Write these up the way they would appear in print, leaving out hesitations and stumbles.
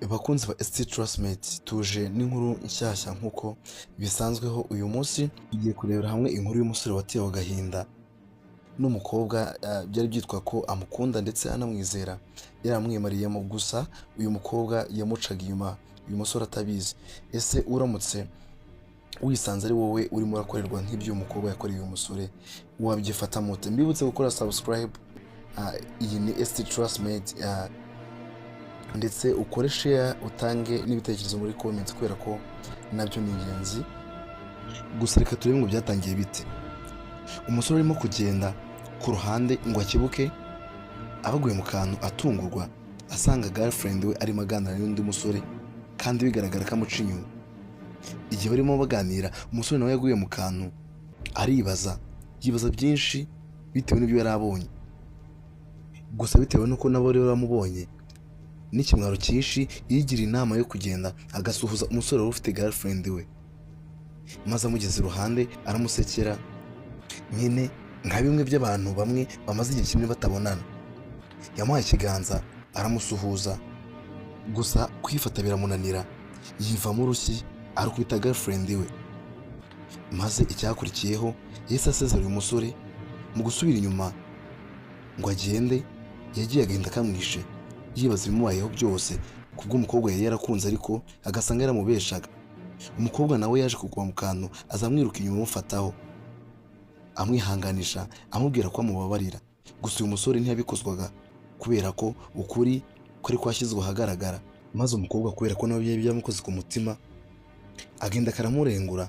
Bakunzi ba ST Trustmate, tuje n'inkuru nshyashya nk'uko bisanzweho. Uyu munsi tugiye kurebera hamwe inkuru y'umusore watewe agahinda n'umukobwa byari byitwa ko amukunda ndetse anamwizera, yaramwimariyemo. Gusa uyu mukobwa yamucaga inyuma uyu musore atabizi. Ese uramutse wisanze ari wowe urimo urakorerwa nk'ibyo uyu mukobwa yakoreye uyu musore, wabyifata mute? Mbibutse gukora subscribe. Iyi ni ST Trustmate, ndetse ukore share, utange n'ibitekerezo muri comment kubera ko nabyo ni ingenzi. Gusa reka turebe ngo byatangiye bite. Umusore urimo kugenda ku ruhande ngo akebuke, abaguye mu kantu, atungurwa asanga girlfriend we arimo aganira n'undi musore kandi bigaragara ko amuca inyuma. Igihe barimo baganira, umusore nawe yaguye mu kantu, aribaza, yibaza byinshi bitewe n'ibyo yari abonye. Gusa bitewe n'uko nabo rero bamubonye n'ikimwaro cyinshi, yigiriye inama yo kugenda agasuhuza umusore wari ufite girlfriend we, maze amugeze iruhande aramusekera nyine nka bimwe by'abantu bamwe bamaze igihe kinini batabonana. Yamuhaye ikiganza aramusuhuza, gusa kwifata biramunanira, yivamo urushyi arukubita girlfriend we. Maze icyakurikiyeho, yahise asezera uyu musore. Mu gusubira inyuma ngo agende, yagiye agahinda kamwishe, yibaza ibimubayeho byose kubw'umukobwa yari yarakunze ariko agasanga yaramubeshaga. Umukobwa nawe yaje kugwa mu kantu, azamwiruka inyuma, amufataho, amwihanganisha, amubwira ko amubabarira. Gusa uyu musore ntiyabikozwaga kubera ko ukuri kwari kwashyizwe ahagaragara. Maze umukobwa, kubera ko nawe byari byamukoze ku mutima, agenda karamurengura,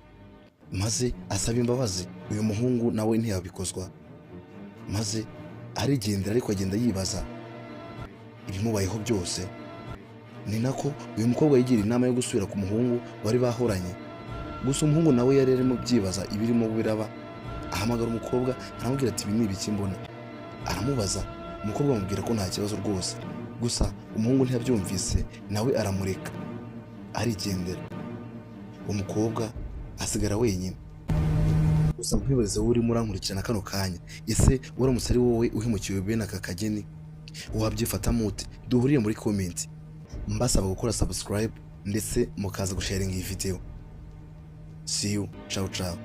maze asaba imbabazi. Uyu muhungu nawe ntiyabikozwa, maze arigendera, ariko agenda yibaza ibimubayeho byose. Ni nako uyu mukobwa yigira inama yo gusubira ku muhungu bari bahoranye. Gusa umuhungu nawe yari arimo byibaza ibirimo biraba, ahamagara umukobwa, aramubwira ati: "Ibi ni ibiki mbona?" Aramubaza, umukobwa amubwira ko nta kibazo rwose. Gusa umuhungu ntiyabyumvise, nawe aramureka arigendera, umukobwa asigara wenyine. Gusa nkwibarize wowe urimo urankurikirana kano kanya, ese uramutse ari wowe uhemukiwe bene aka kageni, wabyifatamo ute? Duhurire muri comment. Mbasaba gukora subscribe ndetse mukaza gusharinga iyi video. See you, ciao ciao.